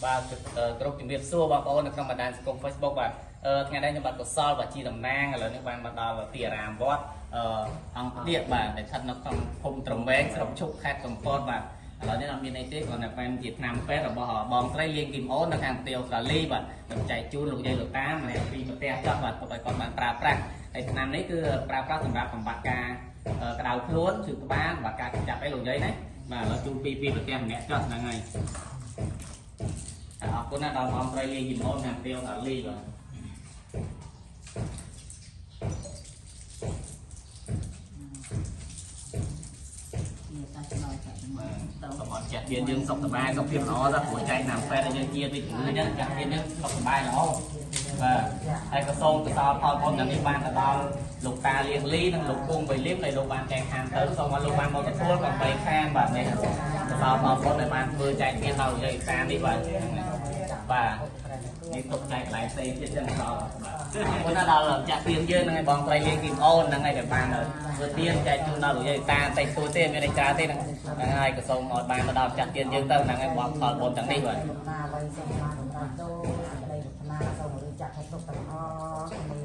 បាទគ្រប់ជំរាបសួរបងប្អូននៅក្នុងបណ្ដាញសង្គម Facebook បាទថ្ងៃនេះខ្ញុំបាទកុសលបាទជាតំណាងឥឡូវនេះបានមកដល់ទីអារាមវត្តអង្គទៀកបាទដែលស្ថិតនៅក្នុងភូមិត្រវែងស្រុកឈុកខេត្តកំពតបាទឥឡូវនេះអត់មានអីទេគ្រាន់តែបានជាថ្នាំពេទ្យរបស់បងស្រីលៀងគីមអូននៅខាងប្រទេសអូស្ត្រាលីបាទខ្ញុំចែកជូនលោកយាយលោកតាម្នាក់ពីរប្រទេសចោះបាទទុកឲ្យគាត់បានប្រើប្រាស់ហើយថ្នាំនេះគឺប្រើប្រាស់សម្រាប់បំបាត់ការក្តៅខ្លួនឈឺក្បាលបំបាត់ការចាប់អីលោកយាយណាបាទឥឡូវជូនពីរប្រទេសម្នាក់ចោះហ្នឹងហើយអរគុណណាស់ដល់បងស្រីលៀងគីមអូនខាងប្រទេសអូស្ត្រាលីបាទសូមអរចាស់ទៀនយើងសុខសប្បាយសុខភាពល្អទៅព្រោះចែកតាមពេទ្យឲ្យយើងជាពីជំងឺហ្នឹងចាស់ទៀនយើងសុខសប្បាយល្អបាទហើយក៏សូមកសលផលបុណ្យទាំងនេះបានទៅដល់លោកតាលៀងលីនិងលោកគង់បៃលៀមដែលលោកបានចែកខានទៅសូមឲ្យលោកបានមកទទួលកំបីខានបាទនេះកសលផលបុណ្យដែលបានធ្វើចែកទៀនដល់យាយតានេះបាទបាទនេះទុកចែកកន្លែងផ្សេងទៀតចឹងដល់បាទអរគុណណាស់ដល់ចាស់ទៀនយើងហ្នឹងឯងបងស្រីលៀងគីមអូនហ្នឹងឯងដែលបានធ្វើទៀនចែកជូនដល់លោកយាយតាតិចតួចទេមានតែច្រើនទេហ្នឹងហើយក៏សូមឲ្យបានមកដល់ចាស់ទៀនយើងទៅហ្នឹងឯងបងផលបុណ្យទាំងនេះបាទ សូមបានសម្រាប់ចូលសេចក្តីប្រាថ្នាសូមរួចចាក់គ្រប់ទាំងអស់គ្នា។